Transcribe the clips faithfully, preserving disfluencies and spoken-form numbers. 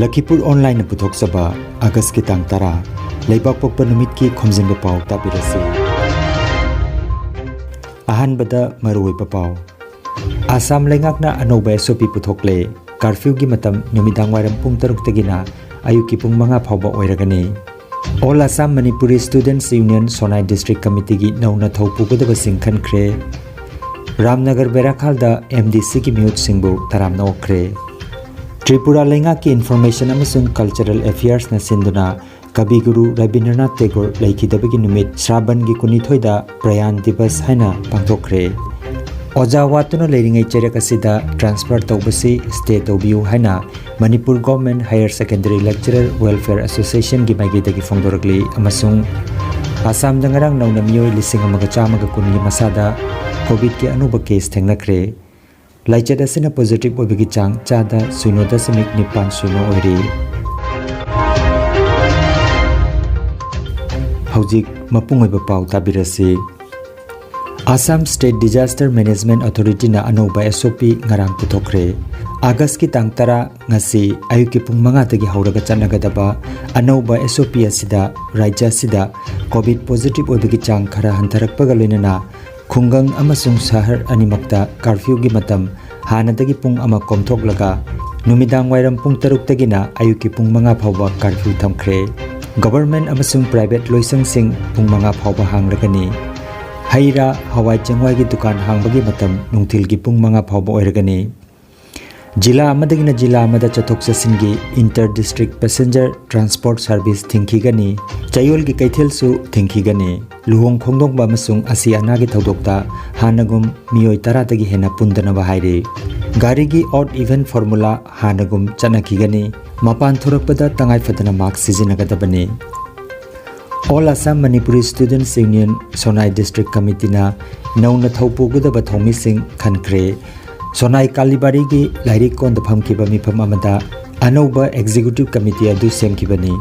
ꯂꯈꯤꯄꯨꯔ ꯑꯣꯟꯂꯥꯏꯟꯅ ꯄꯨꯊꯣꯛꯆꯕ ꯑꯥꯒꯁꯀꯤ ꯇꯥꯡ ꯇꯔꯥ, ꯂꯩꯕꯥꯛꯄꯣꯛꯄ ꯅꯨꯃꯤꯠꯀꯤ ꯈꯣꯝꯖꯤꯟꯕ ꯄꯥꯎ ꯇꯥꯕꯤꯔꯁꯤ꯫ ꯑꯍꯥꯟꯕꯗ ꯃꯔꯨꯑꯣꯏꯕ ꯄꯥꯎ꯫ ꯑꯁꯥꯝ ꯂꯩꯉꯥꯛꯅ ꯑꯅꯧꯕ S O P ꯄꯨꯊꯣꯛꯂꯦ꯫ ꯀꯥꯔꯐ꯭ꯌꯨꯒꯤ ꯃꯇꯝ ꯅꯨꯃꯤꯗꯥꯡ ꯋꯥꯏꯔꯝ ꯄꯨꯡ ꯇꯔꯨꯛꯇꯒꯤꯅ ꯑꯌꯨꯛꯀꯤ ꯄꯨꯡ ꯃꯉꯥ ꯐꯥꯎꯕ ꯑꯣꯏꯔꯒꯅꯤ꯫ All Assam Manipuri Students Union ꯁꯣꯅꯥꯏ District Committeeꯒꯤ ꯅꯧꯅ ꯊꯧ ꯄꯨꯒꯗꯕꯁꯤꯡ ꯈꯟꯈ꯭ꯔꯦ꯫ ꯔꯥꯝꯅꯒꯔ ꯕꯦꯔꯥꯈꯥꯜꯗ M D Cꯒꯤ ꯃꯤꯍꯨꯠꯁꯤꯡꯕꯨ ꯇꯔꯥꯝꯅ ꯑꯣꯛꯈ꯭ꯔꯦ꯫ ꯇ꯭ꯔꯤꯄꯨꯔꯥ ꯂꯩꯉꯥꯛꯀꯤ Information ꯑꯃꯁꯨꯡ Cultural Affairsꯅ ꯁꯤꯟꯗꯨꯅ ꯀꯕꯤ ꯒꯨꯔꯨ ꯔꯕꯤꯟꯗ꯭ꯔꯅꯥꯊ ꯇꯦꯒꯣꯔ ꯂꯩꯈꯤꯗꯕꯒꯤ ꯅꯨꯃꯤꯠ ꯁ꯭ꯔꯥꯕꯟꯒꯤ ꯀꯨꯟꯅꯤꯊꯣꯏꯗ ꯄ꯭ꯔꯌꯥꯟ ꯗꯤꯕꯁ ꯍꯥꯏꯅ ꯄꯥꯡꯊꯣꯛꯈ꯭ꯔꯦ꯫ ꯑꯣꯖꯥ ꯋꯥꯠꯇꯨꯅ ꯂꯩꯔꯤꯉꯩ ꯆꯩꯔꯛ ꯑꯁꯤꯗ transfer ꯇꯧꯕꯁꯤ stay ꯇꯧꯕꯤꯌꯨ ꯍꯥꯏꯅ Manipur Government Higher Secondary Lecturer Welfare Associationꯒꯤ ꯃꯥꯏꯀꯩꯗꯒꯤ ꯐꯣꯡꯗꯣꯔꯛꯂꯤ ꯑꯃꯁꯨꯡ ꯑꯁꯥꯝꯗ ꯉꯔꯥꯡ ꯅꯧꯅ ꯃꯤꯑꯣꯏ ꯂꯤꯁꯤꯡ ꯑꯃꯒ ꯆꯥꯝꯃꯒ ꯀꯨꯟꯒꯤ ꯃꯁꯥꯗ COVIDꯀꯤ ꯑꯅꯧꯕ case ꯊꯦꯡꯅꯈ꯭ꯔꯦ꯫ ꯂꯥꯏꯆꯠ ꯑꯁꯤꯅ positive ꯑꯣꯏꯕꯒꯤ ꯆꯥꯡ ꯆꯥꯗ ꯁꯤꯅꯣ ꯗꯁꯃꯤꯛ ꯅꯤꯄꯥꯟ ꯁꯤꯅꯣ ꯑꯣꯏꯔꯤ꯫ ꯍꯧꯖꯤꯛ ꯃꯄꯨꯡ ꯑꯣꯏꯕ ꯄꯥꯎ ꯇꯥꯕꯤꯔꯁꯤ꯫ Assam State Disaster Management Authorityꯅ ꯑꯅꯧꯕ S O P ꯉꯔꯥꯡ ꯄꯨꯊꯣꯛꯈ꯭ꯔꯦ꯫ ꯑꯥꯒꯁꯀꯤ ꯇꯥꯡ ꯇꯔꯥ, ꯉꯁꯤ ꯑꯌꯨꯛꯀꯤ ꯄꯨꯡ ꯃꯉꯥꯗꯒꯤ ꯍꯧꯔꯒ ꯆꯠꯅꯒꯗꯕ ꯑꯅꯧꯕ S O P ꯑꯁꯤꯗ ꯔꯥꯖ꯭ꯌ ꯑꯁꯤꯗ COVID positive ꯑꯣꯏꯕꯒꯤ ꯆꯥꯡ ꯈꯔ ꯍꯟꯊꯔꯛꯄꯒ ꯂꯣꯏꯅꯅ ꯈꯨꯡꯒꯪ ꯑꯃꯁꯨꯡ ꯁꯍꯔ ꯑꯅꯤꯃꯛꯇ ꯀꯥꯔꯐ꯭ꯌꯨꯒꯤ ꯃꯇꯝ ꯍꯥꯟꯅꯗꯒꯤ ꯄꯨꯡ ꯑꯃ ꯀꯣꯝꯊꯣꯛꯂꯒ ꯅꯨꯃꯤꯗꯥꯡ ꯋꯥꯏꯔꯝ ꯄꯨꯡ ꯇꯔꯨꯛꯇꯒꯤꯅ ꯑꯌꯨꯛꯀꯤ ꯄꯨꯡ ꯃꯉꯥ ꯐꯥꯎꯕ ꯀꯥꯔꯐ꯭ꯌꯨ ꯊꯝꯈ꯭ꯔꯦ꯫ Government ꯑꯃꯁꯨꯡ private ꯂꯣꯏꯁꯪꯁꯤꯡ ꯄꯨꯡ ꯃꯉꯥ ꯐꯥꯎꯕ ꯍꯥꯡꯂꯒꯅꯤ꯫ ꯍꯩ ꯔꯥ, ꯍꯋꯥꯏ ꯆꯦꯡꯋꯥꯏꯒꯤ ꯗꯨꯀꯥꯟ ꯍꯥꯡꯕꯒꯤ ꯃꯇꯝ ꯅꯨꯡꯊꯤꯜꯒꯤ ꯄꯨꯡ ꯃꯉꯥ ꯐꯥꯎꯕ ꯑꯣꯏꯔꯒꯅꯤ꯫ ꯖꯤꯂꯥ ꯑꯃꯗꯒꯤꯅ ꯖꯤꯂꯥ ꯑꯃꯗ ꯆꯠꯊꯣꯛ ꯆꯠꯁꯤꯟꯒꯤ inter district passenger transport service ꯊꯤꯡꯈꯤꯒꯅꯤ꯫ ꯆꯌꯣꯜꯒꯤ ꯀꯩꯊꯦꯜꯁꯨ ꯊꯤꯡꯈꯤꯒꯅꯤ꯫ ꯂꯨꯍꯣꯡ ꯈꯣꯡꯗꯣꯡꯕ ꯑꯃꯁꯨꯡ ꯑꯁꯤ ꯑꯅꯥꯒꯤ ꯊꯧꯗꯣꯛꯇ ꯍꯥꯟꯅꯒꯨꯝ ꯃꯤꯑꯣꯏ ꯇꯔꯥꯗꯒꯤ ꯍꯦꯟꯅ ꯄꯨꯟꯗꯅꯕ ꯍꯥꯏꯔꯤ꯫ ꯒꯥꯔꯤꯒꯤ odd even formula ꯍꯥꯟꯅꯒꯨꯝ ꯆꯠꯅꯈꯤꯒꯅꯤ꯫ ꯃꯄꯥꯟ ꯊꯣꯔꯛꯄꯗ ꯇꯉꯥꯏ ꯐꯗꯅ mask ꯁꯤꯖꯤꯟꯅꯒꯗꯕꯅꯤ꯫ All Assam Manipuri Students Union ꯁꯣꯅꯥꯏ District Committeeꯅ ꯅꯧꯅ ꯊꯧ ꯄꯨꯒꯗꯕ ꯊꯧꯃꯤꯁꯤꯡ ꯈꯟꯈ꯭ꯔꯦ꯫ ꯁꯣꯅꯥꯏ ꯀꯥꯂꯤꯕꯥꯔꯤꯒꯤ ꯂꯥꯏꯔꯤꯛ ꯀꯣꯟꯗ ꯐꯝꯈꯤꯕ ꯃꯤꯐꯝ ꯑꯃꯗ ꯑꯅꯧꯕ Executive Committee ꯑꯗꯨ ꯁꯦꯝꯈꯤꯕꯅꯤ꯫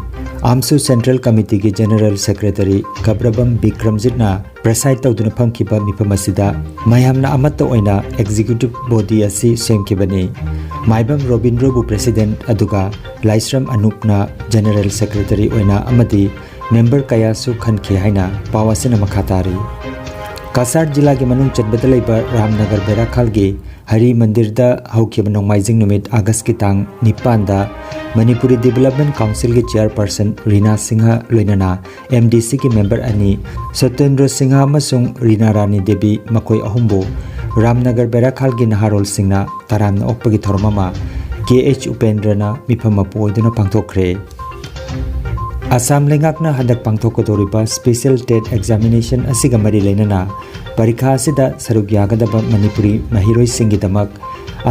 ꯑꯥꯝꯁꯨ ꯁꯦꯟꯇ꯭ꯔꯦꯜ ꯀꯃꯤꯇꯤꯒꯤ ꯖꯦꯅꯔꯦꯜ ꯁꯦꯀ꯭ꯔꯦꯇꯔꯤ ꯀꯕ꯭ꯔꯕꯝ ꯕꯤꯀ꯭ꯔꯝꯖꯤꯠꯅ ꯄ꯭ꯔꯦꯁꯥꯏꯗ ꯇꯧꯗꯨꯅ ꯐꯝꯈꯤꯕ ꯃꯤꯐꯝ ꯑꯁꯤꯗ ꯃꯌꯥꯝꯅ ꯑꯃꯠꯇ ꯑꯣꯏꯅ ꯑꯦꯛꯖꯤꯀ꯭ꯌꯨꯇꯤꯚ ꯕꯣꯗꯤ ꯑꯁꯤ ꯁꯦꯝꯈꯤꯕꯅꯤ꯫ ꯃꯥꯏꯕꯝ ꯔꯣꯕꯤꯟꯗ꯭ꯔꯣꯕꯨ ꯄ꯭ꯔꯦꯁꯤꯗꯦꯟꯠ ꯑꯗꯨꯒ ꯂꯥꯏꯁ꯭ꯔꯝ ꯑꯅꯨꯞꯅ ꯖꯦꯅꯔꯦꯜ ꯁꯦꯀ꯭ꯔꯦꯇꯔꯤ ꯑꯣꯏꯅ ꯑꯃꯗꯤ ꯃꯦꯝꯕꯔ ꯀꯌꯥꯁꯨ ꯈꯟꯈꯤ ꯍꯥꯏꯅ ꯄꯥꯎ ꯑꯁꯤꯅ ꯃꯈꯥ ꯇꯥꯔꯤ꯫ ꯀꯁꯥꯔ ꯖꯤꯂꯥꯒꯤ ꯃꯅꯨꯡ ꯆꯟꯕꯗ ꯂꯩꯕ ꯔꯥꯝꯅꯒꯔ ꯕꯦꯔꯥꯈꯥꯜꯒꯤ ꯍꯔꯤ ꯃꯟꯗꯤꯔꯗ ꯍꯧꯈꯤꯕ ꯅꯣꯡꯃꯥꯏꯖꯤꯡ ꯅꯨꯃꯤꯠ ꯑꯥꯒꯁꯀꯤ ꯇꯥꯡ ꯅꯤꯄꯥꯟꯗ ꯃꯅꯤꯄꯨꯔꯤ ꯗꯤꯕꯦꯂꯞꯃꯦꯟ ꯀꯥꯎꯟꯁꯤꯜꯒꯤ ꯆꯤꯌꯔꯄꯔꯁꯟ ꯔꯤꯅꯥ ꯁꯤꯡꯍ ꯂꯣꯏꯅꯅ ꯑꯦꯝ ꯗꯤ ꯁꯤꯒꯤ ꯃꯦꯝꯕꯔ ꯑꯅꯤ ꯁꯇꯦꯟꯗ꯭ꯔ ꯁꯤꯡꯍ ꯑꯃꯁꯨꯡ ꯔꯤꯅꯥ ꯔꯥꯅꯤ ꯗꯦꯕꯤ, ꯃꯈꯣꯏ ꯑꯍꯨꯝꯕꯨ ꯔꯥꯝꯅꯒꯔ ꯕꯦꯔꯥꯈꯥꯜꯒꯤ ꯅꯍꯥꯔꯣꯜꯁꯤꯡꯅ ꯇꯔꯥꯝꯅ ꯑꯣꯛꯄꯒꯤ ꯊꯧꯔꯝ ꯑꯃ ꯀꯦ ꯑꯩꯆ ꯎꯄꯦꯟꯗ꯭ꯔꯅ ꯃꯤꯐꯝ ꯃꯄꯨ ꯑꯣꯏꯗꯨꯅ ꯄꯥꯡꯊꯣꯛꯈ꯭ꯔꯦ꯫ ꯑꯁꯥꯝ ꯂꯩꯉꯥꯛꯅ ꯍꯟꯗꯛ ꯄꯥꯡꯊꯣꯛꯀꯗꯧꯔꯤꯕ ꯁ꯭ꯄꯦꯁꯤꯌꯦꯜ ꯇꯦꯠ ꯑꯦꯛꯖꯥꯃꯤꯅꯦꯁꯟ ꯑꯁꯤꯒ ꯃꯔꯤ ꯂꯩꯅꯅ ꯄꯔꯤꯈꯥ ꯑꯁꯤꯗ ꯁꯔꯨꯛ ꯌꯥꯒꯗꯕ ꯃꯅꯤꯄꯨꯔꯤ ꯃꯍꯩꯔꯣꯏꯁꯤꯡꯒꯤꯗꯃꯛ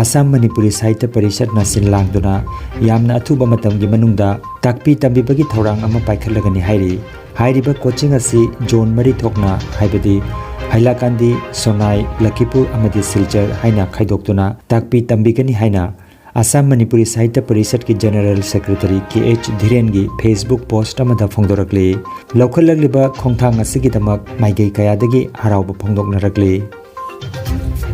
ꯑꯁꯥꯝ ꯃꯅꯤꯄꯨꯔꯤ ꯁꯥꯍꯤꯇ꯭ꯌ ꯄꯔꯤꯁꯠꯅ ꯁꯤꯟ ꯂꯥꯡꯗꯨꯅ ꯌꯥꯝꯅ ꯑꯊꯨꯕ ꯃꯇꯝꯒꯤ ꯃꯅꯨꯡꯗ ꯇꯥꯛꯄꯤ ꯇꯝꯕꯤꯕꯒꯤ ꯊꯧꯔꯥꯡ ꯑꯃ ꯄꯥꯏꯈꯠꯂꯒꯅꯤ ꯍꯥꯏꯔꯤ꯫ ꯍꯥꯏꯔꯤꯕ ꯀꯣꯆꯤꯡ ꯑꯁꯤ ꯖꯣꯟ ꯃꯔꯤ ꯊꯣꯛꯅ, ꯍꯥꯏꯕꯗꯤ ꯍꯥꯏꯂꯥꯀꯥꯟꯗꯤ, ꯁꯣꯅꯥꯏ, ꯂꯈꯤꯄꯨꯔ ꯑꯃꯗꯤ ꯁꯤꯜꯆꯔ ꯍꯥꯏꯅ ꯈꯥꯏꯗꯣꯛꯇꯨꯅ ꯇꯥꯛꯄꯤ ꯇꯝꯕꯤꯒꯅꯤ ꯍꯥꯏꯅ ꯑꯁꯥꯝ ꯃꯅꯤꯄꯨꯔꯤ ꯁꯥꯍꯤꯇ꯭ꯌ ꯄꯔꯤꯁꯠꯀꯤ ꯖꯦꯅꯔꯦꯜ ꯁꯦꯀ꯭ꯔꯦꯇꯔꯤ ꯀꯦ ꯑꯩꯆ ꯙꯤꯔꯦꯟꯒꯤ ꯐꯦꯁꯕꯨꯛ ꯄꯣꯁꯠ ꯑꯃꯗ ꯐꯣꯡꯗꯣꯔꯛꯂꯤ꯫ ꯂꯧꯈꯠꯂꯛꯂꯤꯕ ꯈꯣꯡꯊꯥꯡ ꯑꯁꯤꯒꯤꯗꯃꯛ ꯃꯥꯏꯀꯩ ꯀꯌꯥꯗꯒꯤ ꯍꯔꯥꯎꯕ ꯐꯣꯡꯗꯣꯛꯅꯔꯛꯂꯤ꯫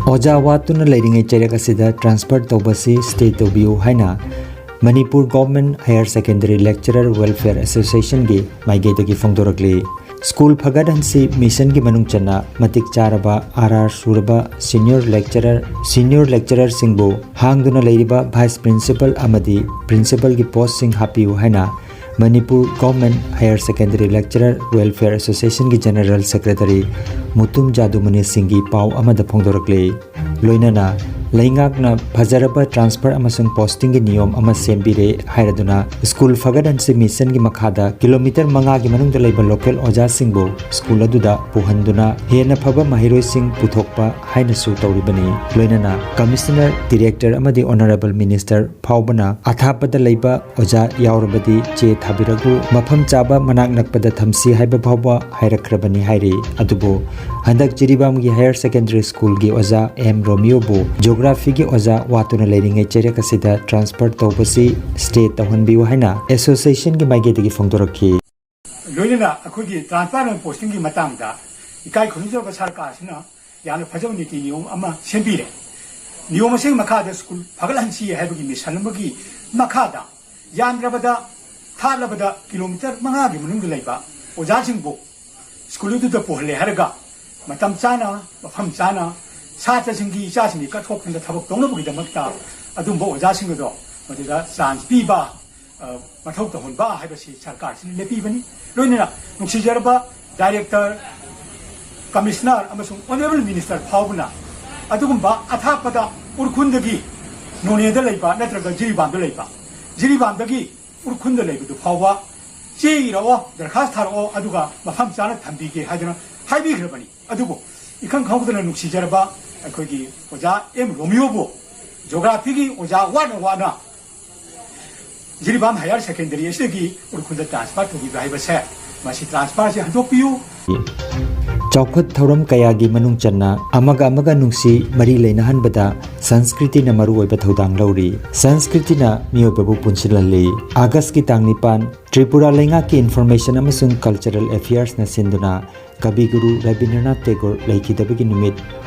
ꯑꯣꯖꯥ ꯋꯥꯠꯇꯨꯅ ꯂꯩꯔꯤꯉꯩ ꯆꯩꯔꯛ ꯑꯁꯤꯗ ꯇ꯭ꯔꯥꯟꯁꯐꯔ ꯇꯧꯕꯁꯤ ꯁ꯭ꯇꯦ ꯇꯧꯕꯤꯌꯨ ꯍꯥꯏꯅ Manipur government higher secondary lecturer welfare ꯑꯦꯁꯣꯁꯤꯌꯦꯁꯟꯒꯤ ꯃꯥꯏꯀꯩꯗꯒꯤ ꯐꯣꯡꯗꯣꯔꯛꯂꯤ꯫ ꯁ꯭ꯀꯨꯜ ꯐꯒꯠꯍꯟꯁꯤ ꯃꯤꯁꯟꯒꯤ ꯃꯅꯨꯡ ꯆꯟꯅ ꯃꯇꯤꯛ ꯆꯥꯔꯕ ꯑꯥꯔ ꯑꯥꯔ ꯁꯨꯔꯕ ꯁꯤꯅꯤꯌꯔ ꯂꯦꯛꯆꯔꯔ, ꯁꯤꯅꯤꯌꯔ ꯂꯦꯛꯆꯔꯔꯁꯤꯡꯕꯨ ꯍꯥꯡꯗꯨꯅ ꯂꯩꯔꯤꯕ ꯚꯥꯏꯁ ꯄ꯭ꯔꯤꯟꯁꯤꯄꯜ ꯑꯃꯗꯤ ꯄ꯭ꯔꯤꯟꯁꯤꯄꯜꯒꯤ ꯄꯣꯁꯁꯤꯡ ꯍꯥꯞꯄꯤꯌꯨ ꯍꯥꯏꯅ Manipur government higher secondary lecturer welfare ꯑꯦꯁꯣꯁꯤꯌꯦꯁꯟꯒꯤ ꯖꯦꯅꯔꯦꯜ ꯁꯦꯀ꯭ꯔꯦꯇꯔꯤ ꯃꯨꯇꯨꯝ ꯖꯥꯗꯨꯃꯅꯤ ꯁꯤꯡꯒꯤ ꯄꯥꯎ ꯑꯃꯗ ꯐꯣꯡꯗꯣꯔꯛꯂꯤ꯫ ꯂꯣꯏꯅꯅ ꯂꯩꯉꯥꯛꯅ ꯐꯖꯔꯕ ꯇ꯭ꯔꯥꯟꯁꯐꯔ ꯑꯃꯁꯨꯡ ꯄꯣꯁꯇꯤꯡꯒꯤ ꯅꯤꯌꯣꯝ ꯑꯃ ꯁꯦꯝꯕꯤꯔꯦ ꯍꯥꯏꯔꯗꯨꯅ ꯁ꯭ꯀꯨꯜ ꯐꯒꯠꯍꯟꯁꯤ ꯃꯤꯁꯟꯒꯤ ꯃꯈꯥꯗ ꯀꯤꯂꯣꯃꯤꯇꯔ ꯃꯉꯥꯒꯤ ꯃꯅꯨꯡꯗ ꯂꯩꯕ ꯂꯣꯀꯦꯜ ꯑꯣꯖꯥꯁꯤꯡꯕꯨ ꯁ꯭ꯀꯨꯜ ꯑꯗꯨꯗ ꯄꯨꯍꯟꯗꯨꯅ ꯍꯦꯟꯅ ꯐꯕ ꯃꯍꯩꯔꯣꯏꯁꯤꯡ ꯄꯨꯊꯣꯛꯄ ꯍꯥꯏꯅꯁꯨ ꯇꯧꯔꯤꯕꯅꯤ꯫ ꯂꯣꯏꯅꯅ ꯀꯃꯤꯁꯅꯔ, ꯗꯤꯔꯦꯛꯇꯔ ꯑꯃꯗꯤ ꯑꯣꯅꯔꯦꯕꯜ ꯃꯤꯅꯤꯁꯇꯔ ꯐꯥꯎꯕꯅ ꯑꯊꯥꯞꯄꯗ ꯂꯩꯕ ꯑꯣꯖꯥ ꯌꯥꯎꯔꯕꯗꯤ ꯆꯦ ꯊꯥꯕꯤꯔꯛꯎ, ꯃꯐꯝ ꯆꯥꯕ ꯃꯅꯥꯛ ꯅꯛꯄꯗ ꯊꯝꯁꯤ ꯍꯥꯏꯕ ꯐꯥꯎꯕ ꯍꯥꯏꯔꯛꯈ꯭ꯔꯕꯅꯤ ꯍꯥꯏꯔꯤ꯫ ꯑꯗꯨꯕꯨ ꯍꯟꯗꯛ ꯖꯤꯔꯤꯕꯥꯝꯒꯤ ꯍꯥꯌꯔ ꯁꯦꯀꯦꯟꯗꯔꯤ ꯁ꯭ꯀꯨꯜꯒꯤ ꯑꯣꯖꯥ ꯑꯦꯝ ꯔꯣꯃꯤꯌꯣꯕꯨ ꯖꯤꯑꯣꯒ꯭ꯔꯥꯐꯤꯒꯤ ꯑꯣꯖꯥ ꯋꯥꯠꯇꯨꯅ ꯂꯩꯔꯤꯉꯩ ꯆꯩꯔꯛ ꯑꯁꯤꯗ ꯇ꯭ꯔꯥꯟꯁꯐꯔ ꯇꯧꯕꯁꯤ ꯁ꯭ꯇꯦ ꯇꯧꯍꯟꯕꯤꯌꯨ ꯍꯥꯏꯅ ꯑꯦꯁꯣꯁꯤꯌꯦꯁꯟꯒꯤ ꯃꯥꯏꯀꯩꯗꯒꯤ ꯐꯣꯡꯗꯣꯔꯛꯈꯤ꯫ ꯂꯣꯏꯅꯅ ꯑꯩꯈꯣꯏꯒꯤ ꯇ꯭ꯔꯥꯟꯁꯐꯔ ꯑꯦꯟ ꯄꯣꯁꯇꯤꯡꯒꯤ ꯃꯇꯥꯡꯗ ꯏꯀꯥꯏ ꯈꯨꯝꯅꯖꯕ ꯁꯔꯀꯥꯔꯁꯤꯅ ꯌꯥꯝꯅ ꯐꯖꯕ ꯅꯤꯇꯤ ꯅꯤꯌꯣꯝ ꯑꯃ ꯁꯦꯝꯕꯤꯔꯦ꯫ ꯅꯤꯌꯣꯝ ꯑꯁꯤꯒꯤ ꯃꯈꯥꯗ ꯁ꯭ꯀꯨꯜ ꯐꯒꯠꯍꯟꯁꯤ ꯍꯥꯏꯕꯒꯤ ꯃꯤꯁꯟ ꯑꯃꯒꯤ ꯃꯈꯥꯗ ꯌꯥꯝꯗ꯭ꯔꯕꯗ ꯊꯥꯠꯂꯕꯗ ꯀꯤꯂꯣꯃꯤꯇꯔ ꯃꯉꯥꯒꯤ ꯃꯅꯨꯡꯗ ꯂꯩꯕ ꯑꯣꯖꯥꯁꯤꯡꯕꯨ ꯁ꯭ꯀꯨꯜ ꯑꯗꯨꯗ ꯄꯨꯍꯜꯂꯦ ꯍꯥꯏꯔꯒ ꯃꯇꯝ ꯆꯥꯅ, ꯃꯐꯝ ꯆꯥꯅ ꯁꯥꯇ꯭ꯔꯁꯤꯡꯒꯤ, ꯏꯆꯥꯁꯤꯡꯒꯤ ꯀꯠꯊꯣꯛꯐꯝꯗ ꯊꯕꯛ ꯇꯧꯅꯕꯒꯤꯗꯃꯛꯇ ꯑꯗꯨꯝꯕ ꯑꯣꯖꯥꯁꯤꯡ ꯑꯗꯣ ꯃꯗꯨꯗ ꯆꯥꯟꯁ ꯄꯤꯕ, ꯑ, ꯃꯊꯧ ꯇꯧꯍꯟꯕ ꯍꯥꯏꯕꯁꯤ ꯁꯔꯀꯥꯔꯁꯤꯅ ꯂꯦꯞꯄꯤꯕꯅꯤ꯫ ꯂꯣꯏꯅꯅ ꯅꯨꯡꯁꯤꯖꯔꯕ ꯗꯥꯏꯔꯦꯛꯇꯔ, ꯀꯃꯤꯁꯅꯔ ꯑꯃꯁꯨꯡ ꯑꯣꯅꯔꯦꯕꯜ ꯃꯤꯅꯤꯁꯇꯔ ꯐꯥꯎꯕꯅ ꯑꯗꯨꯒꯨꯝꯕ ꯑꯊꯥꯞꯄꯗ ꯎꯔꯈꯨꯜꯗꯒꯤ ꯅꯣꯅꯦꯗ ꯂꯩꯕ ꯅꯠꯇ꯭ꯔꯒ ꯖꯤꯔꯤꯕꯥꯝꯗ ꯂꯩꯕ, ꯖꯤꯔꯤꯕꯥꯝꯗꯒꯤ ꯎꯔꯈꯨꯜꯗ ꯂꯩꯕꯗꯨ ꯐꯥꯎꯕ ꯆꯦ ꯏꯔꯛꯑꯣ, ꯗꯔꯈꯥꯁ ꯊꯥꯔꯛꯑꯣ, ꯑꯗꯨꯒ ꯃꯐꯝ ꯆꯥꯅ ꯊꯝꯕꯤꯒꯦ ꯍꯥꯏꯗꯅ ꯍꯥꯏꯕꯤꯈ꯭ꯔꯕꯅꯤ꯫ ꯑꯗꯨꯕꯨ ꯏꯈꯪ ꯈꯪꯍꯧꯗꯅ ꯅꯨꯡꯁꯤꯖꯔꯕ ꯑꯩꯈꯣꯏꯒꯤ ꯑꯣꯖꯥ ꯑꯦꯝ ꯔꯣꯃꯤꯌꯣꯕꯨ ꯖꯤꯑꯣꯒ꯭ꯔꯥꯐꯤꯒꯤ ꯑꯣꯖꯥ ꯋꯥꯠꯅ ꯋꯥꯠꯅ ꯖꯤꯔꯤꯕꯥꯝ ꯍꯥꯌꯔ ꯁꯦꯀꯦꯟꯗꯔꯤ ꯑꯁꯤꯗꯒꯤ ꯎꯔꯈꯨꯜꯗ ꯇ꯭ꯔꯥꯟꯁꯐꯔ ꯇꯧꯕꯤꯕ ꯍꯥꯏꯕꯁꯦ, ꯃꯁꯤ ꯇ꯭ꯔꯥꯟꯁꯐꯔꯁꯦ ꯍꯟꯗꯣꯛꯄꯤꯌꯨ꯫ ꯆꯥꯎꯈꯠ ꯊꯧꯔꯝ ꯀꯌꯥꯒꯤ ꯃꯅꯨꯡ ꯆꯟꯅ ꯑꯃꯒ ꯑꯃꯒ ꯅꯨꯡꯁꯤ ꯃꯔꯤ ꯂꯩꯅꯍꯟꯕꯗ ꯁꯪꯁꯀ꯭ꯔꯤꯇꯤꯅ ꯃꯔꯨꯑꯣꯏꯕ ꯊꯧꯗꯥꯡ ꯂꯧꯔꯤ꯫ ꯁꯪꯁꯀ꯭ꯔꯤꯇꯤꯅ ꯃꯤꯑꯣꯏꯕꯕꯨ ꯄꯨꯟꯁꯤꯜꯍꯜꯂꯤ꯫ ꯑꯥꯒꯁꯀꯤ ꯇꯥꯡ ꯅꯤꯄꯥꯟ, ꯇ꯭ꯔꯤꯄꯨꯔꯥ ꯂꯩꯉꯥꯛꯀꯤ ꯏꯟꯐꯣꯔꯃꯦꯁꯟ ꯑꯃꯁꯨꯡ ꯀꯜꯆꯔꯦꯜ ꯑꯦꯐꯤꯌꯔꯁꯅ ꯁꯤꯟꯗꯨꯅ ꯀꯕꯤ ꯒꯨꯔꯨ ꯔꯕꯤꯟꯗ꯭ꯔꯅꯥꯊ ꯇꯦꯒꯣꯔ ꯂꯩꯈꯤꯗꯕꯒꯤ ꯅꯨꯃꯤꯠ,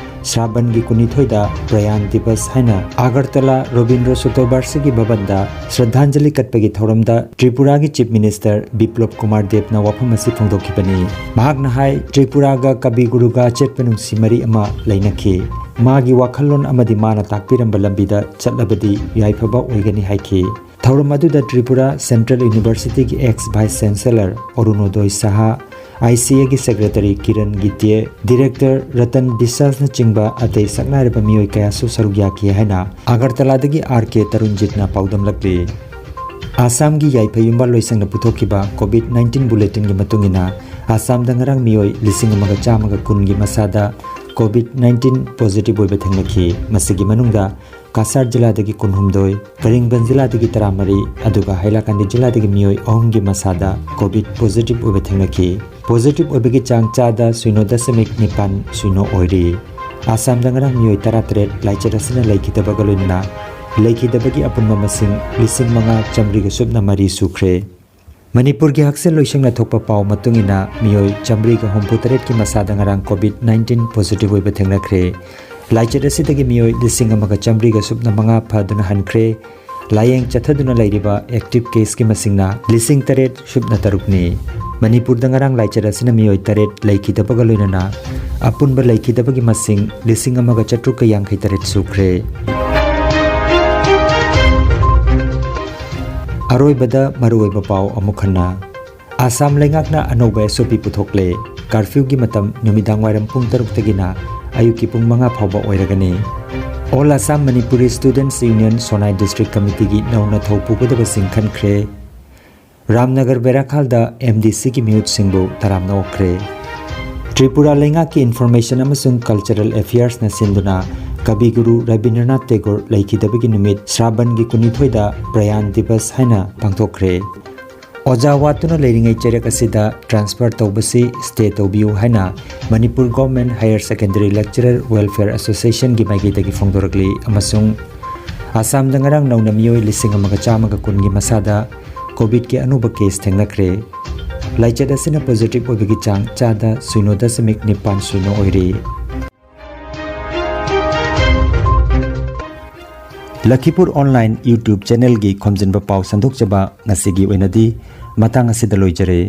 ꯁ꯭ꯔꯥꯕꯟꯒꯤ ꯀꯨꯟꯅꯤꯊꯣꯏꯗ ꯄ꯭ꯔꯌꯥꯟ ꯗꯤꯕꯁ ꯍꯥꯏꯅ ꯑꯥꯒꯔꯇꯂꯥ ꯔꯣꯕꯤꯟꯗ꯭ꯔ ꯁꯇꯣꯕꯥꯔꯁꯤꯒꯤ ꯚꯕꯟꯗ ꯁ꯭ꯔꯗꯥꯟꯖꯂꯤ ꯀꯠꯄꯒꯤ ꯊꯧꯔꯝꯗ ꯇ꯭ꯔꯤꯄꯨꯔꯥꯒꯤ ꯆꯤꯐ ꯃꯤꯅꯤꯁꯇꯔ ꯕꯤꯄ꯭ꯂꯕ ꯀꯨꯃꯥꯔ ꯗꯦꯕꯅ ꯋꯥꯐꯝ ꯑꯁꯤ ꯐꯣꯡꯗꯣꯛꯈꯤꯕꯅꯤ꯫ ꯃꯍꯥꯛꯅ ꯍꯥꯏ, ꯇ꯭ꯔꯤꯄꯨꯔꯥꯒ ꯀꯕꯤ ꯒꯨꯔꯨꯒ ꯑꯆꯦꯠꯄ ꯅꯨꯡꯁꯤ ꯃꯔꯤ ꯑꯃ ꯂꯩꯅꯈꯤ꯫ ꯃꯥꯒꯤ ꯋꯥꯈꯜꯂꯣꯟ ꯑꯃꯗꯤ ꯃꯥꯅ ꯇꯥꯛꯄꯤꯔꯝꯕ ꯂꯝꯕꯤꯗ ꯆꯠꯂꯕꯗꯤ ꯌꯥꯏꯐꯕ ꯑꯣꯏꯒꯅꯤ ꯍꯥꯏꯈꯤ꯫ ꯊꯧꯔꯝ ꯑꯗꯨꯗ ꯇ꯭ꯔꯤꯄꯨꯔꯥ ꯁꯦꯟꯇ꯭ꯔꯦꯜ ꯌꯨꯅꯤꯚꯔꯁꯤꯇꯤꯒꯤ ex vice chancellor Arunodoy Saha, I C ꯑꯦꯒꯤ ꯁꯦꯀ꯭ꯔꯦꯇꯔꯤ ꯀꯤꯔꯟ ꯒꯤꯇꯦ, ꯗꯤꯔꯦꯛꯇꯔ ꯔꯇꯟ ꯕꯤꯁ꯭ꯋꯥꯁꯅꯆꯤꯡꯕ ꯑꯇꯩ ꯁꯛꯅꯥꯏꯔꯕ ꯃꯤꯑꯣꯏ ꯀꯌꯥꯁꯨ ꯁꯔꯨꯛ ꯌꯥꯈꯤ ꯍꯥꯏꯅ ꯑꯥꯒꯔꯇꯂꯥꯗꯒꯤ ꯑꯥꯔ ꯀꯦ ꯇꯔꯨꯟꯖꯤꯠꯅ ꯄꯥꯎꯗꯝꯂꯛꯂꯤ꯫ ꯑꯥꯁꯥꯝꯒꯤ ꯌꯥꯏꯐ ꯌꯨꯝꯕꯥꯜ ꯂꯣꯏꯁꯪꯅ ꯄꯨꯊꯣꯛꯈꯤꯕ ꯀꯣꯚꯤꯗ ꯅꯥꯏꯟꯇꯤꯟ ꯕꯨꯂꯦꯇꯤꯟꯒꯤ ꯃꯇꯨꯡ ꯏꯟꯅ, ꯑꯥꯁꯥꯝꯗ ꯉꯔꯥꯡ ꯃꯤꯑꯣꯏ ꯂꯤꯁꯤꯡ ꯑꯃꯒ ꯆꯥꯝꯃꯒ ꯀꯨꯟꯒꯤ ꯃꯁꯥꯗ ꯀꯣꯚꯤꯗ ꯅꯥꯏꯟꯇꯤꯟ ꯄꯣꯖꯤꯇꯤꯚ ꯑꯣꯏꯕ ꯊꯦꯡꯅꯈꯤ꯫ ꯃꯁꯤꯒꯤ ꯃꯅꯨꯡꯗ ꯀꯥꯁꯥꯔ ꯖꯤꯂꯥꯗꯒꯤ ꯀꯨꯟꯍꯨꯝꯗꯣꯏ, ꯀꯔꯤꯡꯒꯟ ꯖꯤꯂꯥꯗꯒꯤ ꯇꯔꯥꯃꯔꯤ, ꯑꯗꯨꯒ ꯍꯥꯏꯂꯥꯀꯥꯟꯗꯤ ꯖꯤꯂꯥꯗꯒꯤ ꯃꯤꯑꯣꯏ ꯑꯍꯨꯝꯒꯤ ꯃꯁꯥꯗ ꯀꯣꯚꯤꯗ ꯄꯣꯖꯤꯇꯤꯚ ꯑꯣꯏꯕ ꯊꯦꯡꯅꯈꯤ꯫ ꯄꯣꯖꯤꯇꯤꯚ ꯑꯣꯏꯕꯒꯤ ꯆꯥꯡ ꯆꯥꯗ ꯁꯤꯅꯣ ꯗꯁꯃꯤꯛ ꯅꯤꯄꯥꯟ ꯁꯤꯅꯣ ꯑꯣꯏꯔꯤ꯫ ꯑꯁꯥꯝꯗ ꯉꯔꯥꯡ ꯃꯤꯑꯣꯏ ꯇꯔꯥꯇꯔꯦꯠ ꯂꯥꯏꯆꯠ ꯑꯁꯤꯅ ꯂꯩꯈꯤꯗꯕꯒ ꯂꯣꯏꯅꯅ ꯂꯩꯈꯤꯗꯕꯒꯤ ꯑꯄꯨꯟꯕ ꯃꯁꯤꯡ ꯂꯤꯁꯤꯡ ꯃꯉꯥ ꯆꯥꯃꯔꯤꯒ ꯁꯨꯞꯅ ꯃꯔꯤ ꯁꯨꯈ꯭ꯔꯦ꯫ ꯃꯅꯤꯄꯨꯔꯒꯤ ꯍꯛꯁꯦꯜ ꯂꯣꯏꯁꯪꯅ ꯊꯣꯛꯄ ꯄꯥꯎ ꯃꯇꯨꯡ ꯏꯟꯅ ꯃꯤꯑꯣꯏ ꯆꯥꯃꯔꯤꯒ ꯍꯨꯝꯐꯨ ꯇꯔꯦꯠꯀꯤ ꯃꯁꯥꯗ ꯉꯔꯥꯡ ꯀꯣꯚꯤꯗ ꯅꯥꯏꯟꯇꯤꯟ ꯄꯣꯖꯤꯇꯤꯚ ꯑꯣꯏꯕ ꯊꯦꯡꯅꯈ꯭ꯔꯦ꯫ ꯂꯥꯏꯆꯠ ꯑꯁꯤꯗꯒꯤ ꯃꯤꯑꯣꯏ ꯂꯤꯁꯤꯡ ꯑꯃꯒ ꯆꯥꯃꯔꯤꯒ ꯁꯨꯞꯅ ꯃꯉꯥ ꯐꯗꯨꯅ ꯍꯟꯈ꯭ꯔꯦ꯫ ꯂꯥꯌꯦꯡ ꯆꯠꯊꯗꯨꯅ ꯂꯩꯔꯤꯕ ꯑꯦꯛꯇꯤꯚ ꯀꯦꯁꯀꯤ ꯃꯁꯤꯡꯅ ꯂꯤꯁꯤꯡ ꯇꯔꯦꯠ ꯁꯨꯞꯅ ꯇꯔꯨꯛꯅꯤ꯫ ꯃꯅꯤꯄꯨꯔꯗ ꯉꯔꯥꯡ ꯂꯥꯏꯆꯠ ꯑꯁꯤꯅ ꯃꯤꯑꯣꯏ ꯇꯔꯦꯠ ꯂꯩꯈꯤꯗꯕꯒ ꯂꯣꯏꯅꯅ ꯑꯄꯨꯟꯕ ꯂꯩꯈꯤꯗꯕꯒꯤ ꯃꯁꯤꯡ ꯂꯤꯁꯤꯡ ꯑꯃꯒ ꯆꯥꯇ꯭ꯔꯨꯛꯀ ꯌꯥꯡꯈꯩ ꯇꯔꯦꯠ ꯁꯨꯈ꯭ꯔꯦ꯫ ꯑꯔꯣꯏꯕꯗ ꯃꯔꯨꯑꯣꯏꯕ ꯄꯥꯎ ꯑꯃꯨꯛ ꯍꯟꯅ꯫ ꯑꯁꯥꯝ ꯂꯩꯉꯥꯛꯅ ꯑꯅꯧꯕ ꯑꯦꯁ ꯑꯣ ꯄꯤ ꯄꯨꯊꯣꯛꯂꯦ꯫ ꯀꯥꯔꯐ꯭ꯌꯨꯒꯤ ꯃꯇꯝ ꯅꯨꯃꯤꯗꯥꯡ ꯋꯥꯏꯔꯝ ꯄꯨꯡ ꯇꯔꯨꯛꯇꯒꯤꯅ ꯑꯌꯨꯛꯀꯤ ꯄꯨꯡ ꯃꯉꯥ ꯐꯥꯎꯕ ꯑꯣꯏꯔꯒꯅꯤ꯫ All Assam Manipuri students union Sonai district ꯀꯃꯤꯇꯤꯒꯤ ꯅꯧꯅ ꯊꯧ ꯄꯨꯒꯗꯕꯁꯤꯡ ꯈꯟꯈ꯭ꯔꯦ꯫ ꯔꯥꯝꯅꯒꯔ ꯕꯦꯔꯥꯈꯥꯜꯗ ꯑꯦꯝ ꯗꯤ ꯁꯤꯒꯤ ꯃꯤꯍꯨꯠꯁꯤꯡꯕꯨ ꯇꯔꯥꯝꯅ ꯑꯣꯛꯈ꯭ꯔꯦ꯫ ꯇ꯭ꯔꯤꯄꯨꯔꯥ ꯂꯩꯉꯥꯛꯀꯤ ꯏꯟꯐꯣꯔꯃꯦꯁꯟ ꯑꯃꯁꯨꯡ ꯀꯜꯆꯔꯦꯜ ꯑꯦꯐꯤꯌꯔꯁꯅ ꯁꯤꯟꯗꯨꯅ ꯀꯕꯤ ꯒꯨꯔꯨ ꯔꯕꯤꯟꯗ꯭ꯔꯅꯥꯊ ꯇꯦꯒꯣꯔ ꯂꯩꯈꯤꯗꯕꯒꯤ ꯅꯨꯃꯤꯠ ꯁ꯭ꯔꯥꯕꯟꯒꯤ ꯀꯨꯟꯅꯤꯊꯣꯏꯗ ꯄ꯭ꯔꯌꯥꯟ ꯗꯤꯕꯁ ꯍꯥꯏꯅ ꯄꯥꯡꯊꯣꯛꯈ꯭ꯔꯦ꯫ ꯑꯣꯖꯥ ꯋꯥꯠꯇꯨꯅ ꯂꯩꯔꯤꯉꯩ ꯆꯩꯔꯛ ꯑꯁꯤꯗ ꯇ꯭ꯔꯥꯟꯁꯐꯔ ꯇꯧꯕꯁꯤ ꯁ꯭ꯇꯦ ꯇꯧꯕꯤꯌꯨ ꯍꯥꯏꯅ Manipur government higher secondary lecturer welfare ꯑꯦꯁꯣꯁꯤꯌꯦꯁꯟꯒꯤ ꯃꯥꯏꯀꯩꯗꯒꯤ ꯐꯣꯡꯗꯣꯔꯛꯂꯤ ꯑꯃꯁꯨꯡ ꯑꯁꯥꯝꯗ ꯉꯔꯥꯡ ꯅꯧꯅ ꯃꯤꯑꯣꯏ ꯂꯤꯁꯤꯡ ꯑꯃꯒ ꯆꯥꯝꯃꯒ ꯀꯨꯟꯒꯤ ꯃꯁꯥꯗ ꯀꯣꯚꯤꯗꯀꯤ ꯑꯅꯧꯕ ꯀꯦꯁ ꯊꯦꯡꯅꯈ꯭ꯔꯦ꯫ ꯂꯥꯏꯆꯠ ꯑꯁꯤꯅ ꯄꯣꯖꯤꯇꯤꯚ ꯑꯣꯏꯕꯒꯤ ꯆꯥꯡ ꯆꯥꯗ ꯁꯤꯅꯣ ꯗꯁꯃꯤꯛ ꯅꯤꯄꯥꯟ ꯁꯤꯅꯣ ꯑꯣꯏꯔꯤ꯫ ꯂꯈꯤꯄꯨꯔ ꯑꯣꯟꯂꯥꯏꯟ YouTube ꯆꯦꯅꯦꯜꯒꯤ ꯈꯣꯝꯖꯤꯟꯕ ꯄꯥꯎ ꯁꯟꯗꯣꯛꯆꯕ ꯉꯁꯤꯒꯤ ꯑꯣꯏꯅꯗꯤ ꯃꯇꯥꯡ ꯑꯁꯤꯗ ꯂꯣꯏꯖꯔꯦ꯫